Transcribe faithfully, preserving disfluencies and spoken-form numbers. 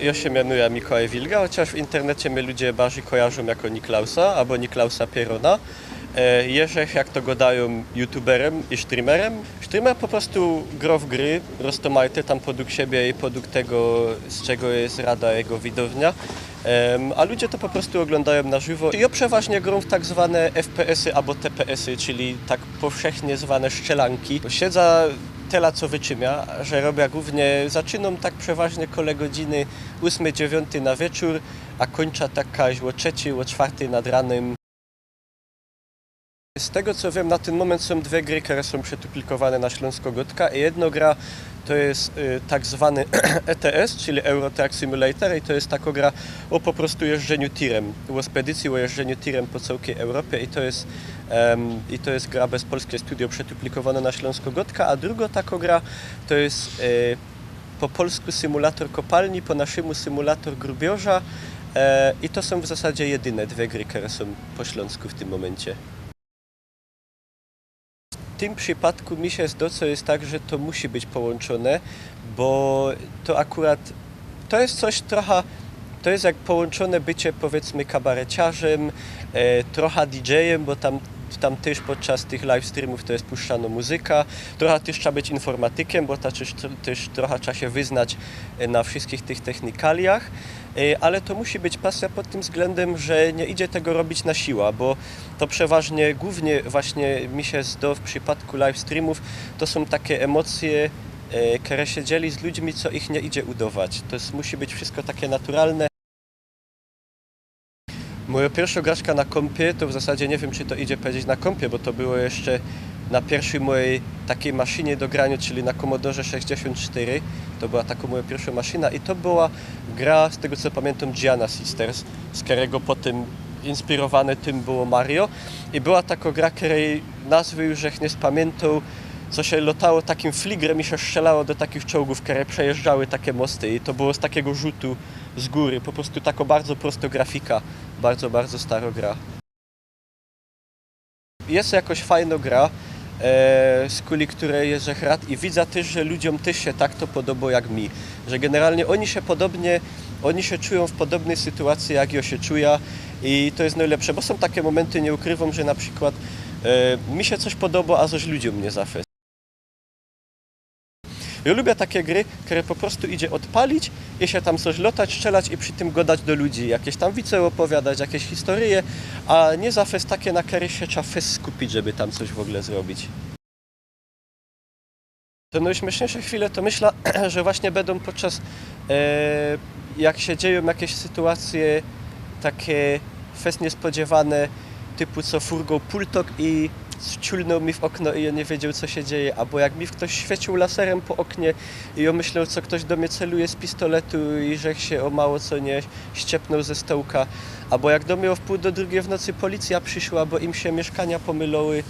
Jŏ sie mianujã Mikołaj Wilga, chociŏż w internecie mie ludzie bardzij kojarzōm jako Niklausa abo Niklausa Pierōna. E, jeżech, jak to gŏdajōm, youtuberem i streamerem. Streamer po prostu grŏ w gry, roztōmajte tam podug siebie i podug tego, z czego je rada jego widownia. Em, a ludzie to po prostu ôglōndajōm na żywŏ. Jŏ przeważnie grōm w tak zwane F P S-y abo T P S-y, czyli tak powszechnie zwane strzelanki. Siedzã tela, co wyczymiã, że robiã głōwnie, zaczynōm tak przeważnie kole godziny ôsmej, dziewiōntyj na wieczōr, a kōńczã tak jakoś ô trzecyj, ô czwŏrtyj nad ranym. Z tego, co wiym, na tyn moment sōm dwie gry, kere sōm przetuplikowōne na Ślōnskô Gŏdka. I jednŏ gra to je, y, tak zwany E T S, czyli Euro Truck Simulator, i to je takŏ gra ô po prostu jeżdżyniu tirem, ô spedycyji, ô jeżdżyniu tirem po cołkij Europie, i to je, em, i to je gra bez polskie studio przetuplikowōnŏ na Ślōnskô Gŏdka, a drugŏ takŏ gra to je, e, po polsku symulator kopalni, po naszymu symulator grubiŏrza, e, i to sōm w zasadzie jedyne dwie gry, kere sōm po ślōnsku w tym momencie. W tym przipadku mi sie zdŏ, co je tak, że to musi być połōnczōne, bo to akurat, to je coś trocha, to je jak połōnczōne bycie, powiedzmy, kabareciarzym, e, trocha D J-em, bo tam, tam tyż podczas tych live streamōw to je puszczano muzyka, trocha tyż trzeba być informatykiym, bo ta, tyż, tyż trocha trzeba sie wyznać, e, na wszyskich tych technikaliach. E, ale to musi być pasyjŏ pod tym względym, że niy idzie tego robić na siła, bo to przeważnie, głōwnie właśnie mi sie zdŏ w przipadku live streamōw, to sōm take emocje, e, kere sie dzieli z ludźmi, co ich niy idzie udŏwać. To je, musi być wszysko take naturalne. Mojŏ piyrszŏ graczka na kōmpie, to w zasadzie niy wiym, czy to idzie pedzieć na kōmpie, bo to było jeszcze na piyrszij mojij takij maszynie do graniŏ, czyli na Commodore sześćdziesiōnt sztyry. To była takŏ moja piyrszŏ maszyna i to była gra, z tego co pamiyntam, Giana Sisters, z kerego potym inspirowane tym było Mario. I była takŏ gra, kerej nazwy już żech niy spamiyntōm, co sie lotało takim fligrym i sie strzelało do takich czołgōw, kere przejeżdżały take mosty. I to było z takigo rzutu z gōry. Po prostu takŏ bardzo prostŏ grafika. Bardzo, bardzo starŏ gra. Je jakoś fajnŏ gra, e, z kuli, kerej jeżech rad i widzã tyż, że ludziōm tyż sie tak to podobŏ jak mi. Że generalnie ôni sie podobnie, ôni sie czujōm w podobnyj sytuacyji, jak jŏ sie czujã. I to je nojlepsze, bo sōm take momynty, niy ukrywōm, że na przikłŏd, e, mi sie coś podobŏ, a coś ludziōm niy za fest. Jŏ lubiã take gry, kere po prostu idzie ôdpalić i sie tam coś lotać, strzelać i przi tym gŏdać do ludzi, jakeś tam wice ôpowiadać, jakeś historyje, a niy za fest take, na kerych sie trzeba fest skupić, żeby tam coś w ôgle zrobić. Te nojśmiysznyjsze chwile to, myślã, że właśnie bydōm podczas, e, jak sie dziejōm jakeś sytuacyje take fest niyspodziewane, typu co furgoł pultok i ciulnōł mi w ôkno i jŏ niy wiedzioł, co sie dzieje, abo jak mi ftoś świyciōł laserym po ôknie i jŏ myśloł, co ftoś do mie celuje z pistoletu i żech sie ô mało co niy ściepnōł ze stołka, abo jak do mie ô wpōł do drugij w nocy policyjŏ prziszła, bo im sie miyszkania pomyloły.